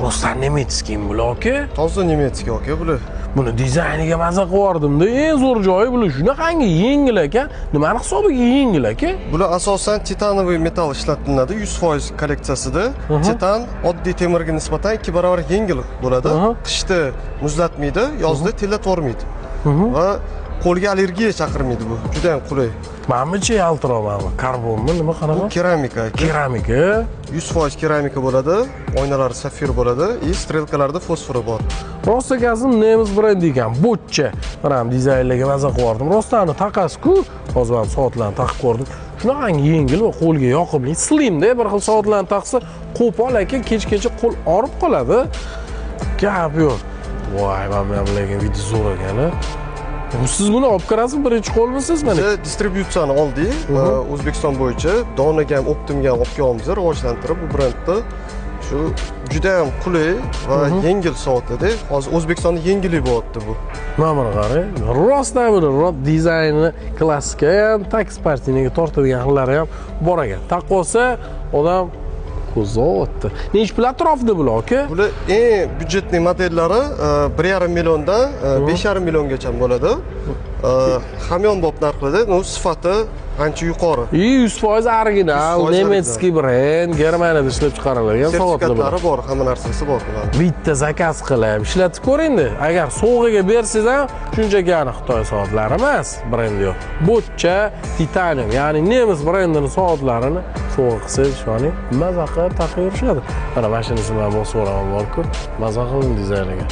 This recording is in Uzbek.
Rostdan немецкий bular, aka. Toza немецкий, aka, bular. Buni dizayniga maza qilib yubordimda. Eng zo'r joyi, bular shunaqangi yengil ekan. Nimani hisobiga yengil, aka? Bular asosan титановый metall ishlatiladi 100% kolleksiyasida. Titan oddiy temirga nisbatan 2 barobar yengil bo'ladi. Qishda muzlatmaydi, yozda terlatvormaydi. Va qo'lga allergiya chaqirmaydi bu. Juda ham qulay. Manimicha yaltiroq mana bu. Karbonmi, nima, qanaqa? Bu keramika, aka. Keramika. 100% keramika bo'ladi. Oynalari safir bo'ladi и strelkalarda fosfori bor. Rost akasi, nemis brendi ekan, Bottcher. Mana dizaynlarga maza qilib yubordim. Rostdan taqasiz-ku. Hozir ham soatlarni taqib ko'rdim. Shunaqangi yengil va qo'lga yoqimli. Slimda bir xil soatlarni taqsa, qo'pol, aka, kechgacha qo'l og'rib qoladi. Gap yo'q. Voy, mana bu ham lekin вид i zo'r ekan, a. Siz buni olib kirasizmi, birinchi qo'lmisiz mana? Biz distributsiyani oldik O'zbekiston bo'yicha. Donaga ham, оптом ga ham olib kelyapmiz, rivojlantirib bu brendni. Shu juda ham qulay va yengil soatlarda. Hozir O'zbekistonda yengillik bo'lyapti bu. Mana buni qarang. Rostdan buni dizayni klassika ham, так спортивный ga tortadigan xillari ham bor ekan. Taqib olsa, odam ko'zi otdi. Nechi pul atrofida bular, aka? Bular eng бюджетный modellari 1,5 milliondan 5,5 milliongacha bo'ladi. Hamyonbop narxlarda, ну, sifati ancha yuqori. И 100% original, 100% немецкий brend, Germaniyada ishlab chiqarilgan soatlar bular. Sertifikatlari bor, hamma narsasi bor bularni. Bitta zakaz qilib, ishlatib ko'ringda. Agar sovg'aga bersangiz ham, shunchaki ani Xitoy soatlari emas, brendi yo'q. Bottcher Titanium, ya'ni nemis brendini soatlarini sovg'a qilsangiz, ishoning, maza qilib taqib yurishadi. Mana mashinasini man bosib yuboraman borku, maza qildim dizayniga.